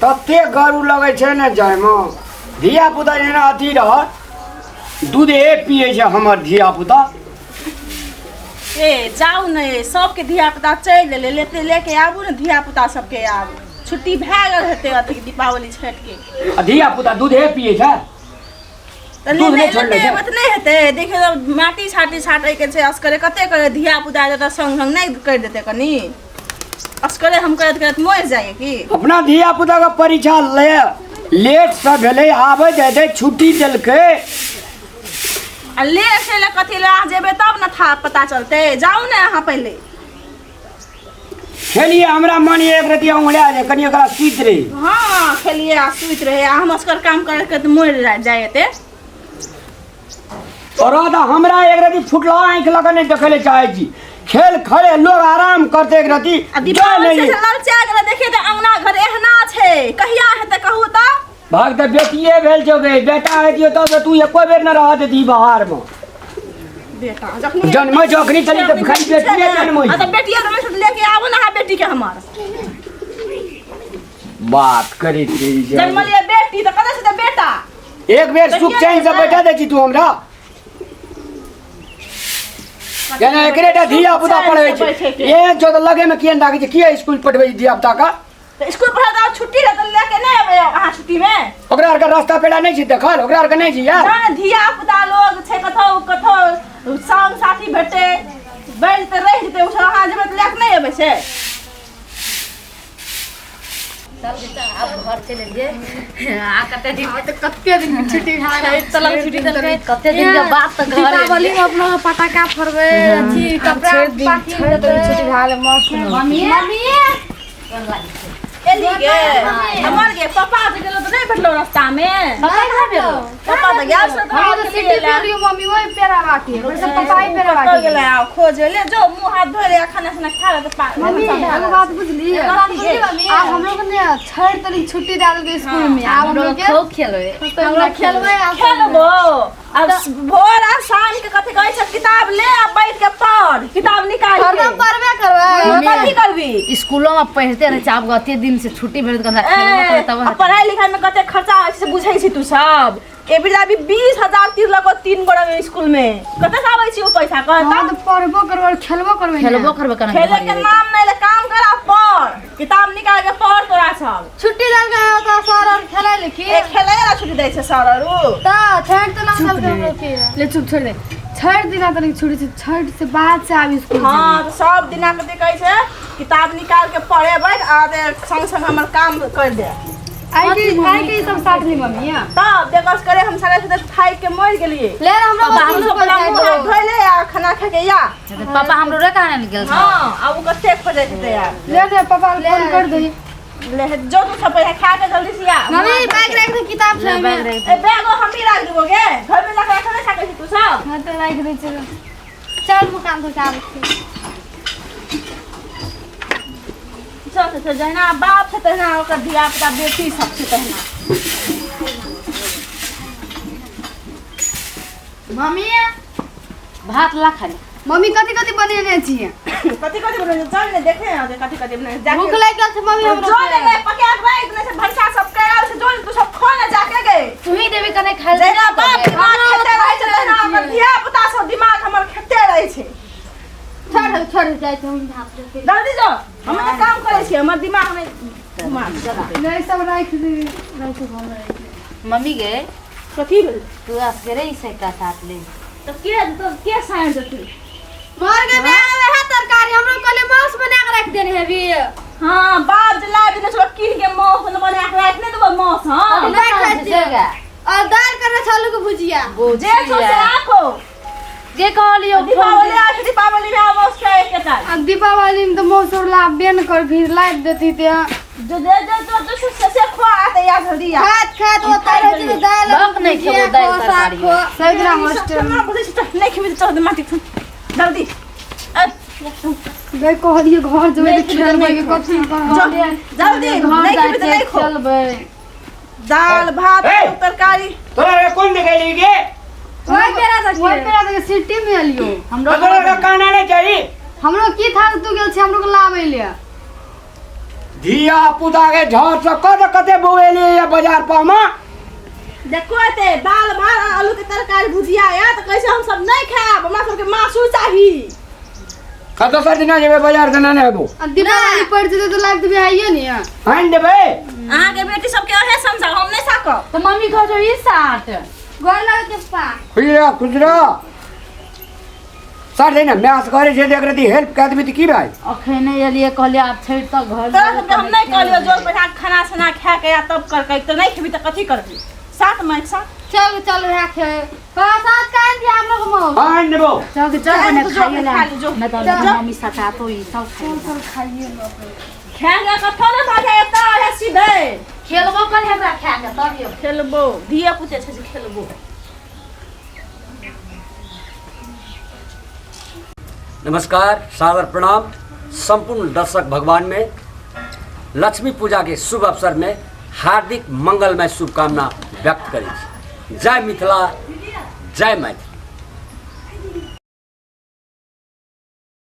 तते गरु लगै छै ने जायमे धियापुता जेना अथी रहत दूधे पियै छै हमर धियापुता। ए जाउ ने, सबके धियापुता चलि एलै, लेते लेके आबू ने धियापुता सबके। आब छुट्टी भए गेल हेतै अथी दीपावली छठिके। आ धियापुता दूधे पियै छै तऽ दूध लेने नहि छोड़ले लेने छै। एबै तऽ नहि हेतै। देखियौ तऽ माटि छाटी छाटैके छै, असगरे कते करै धियापुता जेतै संग संग नहि करि देतै कनि? असगरे हम करैत करैत मरि जाइए की? अपना धिया पुता के परीक्षा ले लेट से भेलै, आबै जाइते छुट्टी देलकै। आ लेट से ले कथी ले? अहाँ जेबै तब ने था पता चलतै। जाउ ने अहाँ पहिले। खेलिए हमरा मन एक रति उंगलिया जे कनि ओकरा सुति रही। हाँ खेलिए आ सुति रहे आ हम असगर काम करैत करैत मरि जाय एते। तोरा तऽ हमरा एक रति फुटला आँखि लऽ कऽ नहि देखै लए चाहै छी। खेल खड़े लोग आराम करते एक रति आ जाय दीपावली नहि से ललचा गेलै। देखिए तऽ अंगना घर एहना छै, कहिया हेतै कहू तऽ? भाग तऽ बेटिए भेल छौ गे, बेटा हेतियो तब तऽ तू एको बेर न रहऽ देती बाहरमे। बेटा जखनी जन्मै छौ अखनी चली तऽ खाली बेटिए जन्मै आ छौ। तऽ बेटिए जन्मै छै तऽ लेके आबू ने अहाँ बेटीके हमर। बात करै छी जे। जन्मलियै बेटी तऽ कतऽ छै तऽ बेटा? एक बेर सुख चैन से बैठा दै छी तू हमरा जेना एकरे टा धिया पुता पढ़ै छै। एहन छौ तऽ लगेमे किए नहि राखै छै? किए स्कूल पठबै छी धिया पुता के? तऽ स्कूल पढ़ा तऽ छुट्टी रहत तऽ लेके नहि अबै अहाँ छुट्टीमे? ओकरा आरके रास्ता पेड़ा नहि छै देखल, ओकरा आरके नहि छै यार। जान धिया पुता लोग छै, कतौ कतौ संग साथी भेटतै, बैठ जेतै, रहि जेतै। ओ सब अहाँ जेबै तऽ लेके नहि अबै छै। चल बेटा, आब घर चलि एलियै। आ कते दिन तऽ कते दिन के छुट्टी भए गेल। तलक छुट्टी देलकै, कते दिन के बाद तऽ घर दीपावली में अपना पटाखा फोड़बै, अथी कपड़ा पाकी छुट्टी भए गेलै मस्त। मम्मी मम्मी एली गे हमर गे, पापा तऽ गेलो तऽ नहि भेटलो रास्ता मे। पापा कहाँ गेलो? पापा तऽ गेल से हम तऽ सिटी पेरियो मम्मी, ओहि पेड़ा बाटी ओहि सब पापा ही पेड़ा कतऽ बाटी गेलै? आब खोजे ले जो, मुँह हाथ धोइ ले, खाना साना खा ले तऽ मम्मी एगो बात बुझली? आब हमरो के ने छठि तनिक छुट्टी दए देलकै स्कूल में, आब हमरो के खूब खेलबै। हमरा खेलबै आब। खेलबो आब भोर आ शाम के। कथी कहै छै, किताब ले आ बैठ के पढ़, किताब निकाल के। हरदम पढ़बे करबै। कथी करबी? स्कूलो में पढ़ते रहे छै, आब कते दिन से छुट्टी भेल तऽ खेलबो ए, करबै तब। आ पढ़ाई लिखाई में कते खर्चा होइ छै से बुझै छी तू सब? ए बेर अभी 20,000 तिरलको तीन गोड़ा में स्कूल में। कते से आबै छी ओ पैसा कह? हाँ तऽ पढ़बो करबै और खेलबो करबै ने। खेलबो करबै केना? खेले के नाम नहीं ले, काम कर आ पढ़, किताब निकाल के पढ़ तोरा सब। छुट्टी देलकै ओकरा सर और खेलै ले की? ए खेले ला छुट्टी दै छै सर आरू? तऽ छठि तऽ ना देलकै हमरो के। ले चुप, छोड़ दे। छठि दिना तनिक छुट्टी छै, छठि से बाद से आब स्कूल। हाँ तऽ सब दिना कथी कहै छै, किताब निकाल के पढ़ेबै आ संग संग हमर काम कर दे। आइ के ई सब साथ ली मम्मी। तब देखस करे हम सारे से थाकि के मरि गेलियै। ले हमरा। पापा हम सब अपना मुँह हाथ धोइ ले आ खाना खा के या। पापा हमरो रे कहाँ गेल छौ? हाँ आ ओ कते खोजै छै यार। ले ले, पापा के फोन कर दे। ले जो तू सब पहिले खा के जल्दी से आ। मम्मी बैग राख दे, किताब छै बैग ओहिमे। राख। ए बैगो हम ही राख देबो गे, घर में जाके रखने नहि सकै छी तू सब। हाँ तऽ राख दे। चलो चल, मुकाम धो के आबै छी। चल चल, जहिना बाप छै तहिना ओकर धिया पुता बेटी सब छै तहिना। मम्मी भात ला खा ले। मम्मी कथी कथी बनेने छियै? कथी कथी बनेने छै? चल ने देखे हैं जे कथी कथी बनेने छै। भूख लागि गेल छै मम्मी हमरा। जो ने ने पका के राख देने छै, भनसा सब कैल छै। जो ने तू सब खो ने जाके गे। तू ही देबी कने खाइ ले। जहिना बाप दिमाग खेते रहै छै तहिना हमर धिया पुता सब दिमाग हमर खेते रहै छै। छोड़ छोड़, जाइ छै हम भात रोटी। जल्दी जो, हम तऽ काम करै छियै, हमर दिमाग नहि घुमा चला। ले सब राख दे, राख दे घर में राख दे। मम्मी गे। कथी भेल? तू असगरे ही सैता साथ ले। तऽ के साइन देतै? मर गए बे वएह तरकारी हमरो कहले मांस बना के रख देने हेबी। हाँ बाप जे ला देने छलो कीन के मांस बना के राख नहि देबो मांस? हाँ नहि खाइ छियै। और दाल करने छलू के भुजिया। जे छौ से राखो। जे कहलियो। दीपावली आ छै, दीपावली में आब खाए के ताल। अब दीपावली में तो मौस और लाबे न कर, फिर लाइट देती ते। जो जे जे जो जो से से खुआ आते या जल्दी या। खात खात वो खाइ तरह से दाल बक नहि भुजिया खेबो दालि खो, साग तरकारी। खो। सब दिना हॉस्टल ना बुझै छी तऽ नहि खेबी तऽ चल माटी खुन जल्दी। ए, गई कहलिए घर जेबै नहि तऽ खेबै तऽ खेलबै नहि कब से जो, जल्दी घर नहि जाइ खेबी तऽ छियै नहि खो। खेलबै। दाल भात ए! तरकारी। तोरा रे कोन देखेली गे? ओहि पेड़ा दे, ओहि पेड़ा दे, सिटी में एलियो हमरो। तोरा के काना नहि चाही। हमरो की था तू गेल छी हमरो के लाबै ले। धिया पुता के झर से कत कते बौएलियै या बाजार पर हम देखो एते दाल भात आ आलू के तरकारी भुजिया या तऽ कैसे हम सब नहीं खायब हमरा सबके मासु चाही का दोसर दिना जेबै बाजार से ने हेबो आ दीपावली पड़ जेतै तऽ लाइफ देबै आइयो ने आनि देबै अहाँके बेटी सबके अहे समझाउ हम नहीं सकब तऽ मम्मी कहै छौ ई साट गोर लागै छै पप्पा खुश रह खुश रह सर ने माय से करे छै देख रही हेल्प कए देबै तऽ की भाई अखन एलियै कहलियै आब छठि तक घर तोरा सबके हम नहीं कहलियौ जोर बैठा के खाना छाना खा के या तब करकै तऽ नहीं खेबी तऽ कथी करबी साथ में एक साथ चल चल वएह खे पप्पा साथ कान दिया हम लोग मौस आनि देबो चल के चल चल, बने तो जो खाइए खा ले, जो। नहि तऽ मम्मी सतातो ई सब खाइ चल खाइए लो खा के कथो ने भागे एतऽ है सीधे खेलबो कर हमरा खा के तब यौ खेलबो धिया पुते छै जे खेलबो नमस्कार सादर प्रणाम संपूर्ण दर्शक भगवान में लक्ष्मी पूजा के शुभ अवसर में हार्दिक मंगलमय शुभकामना व्यक्त करै छी जय मिथिला जय मैथिली।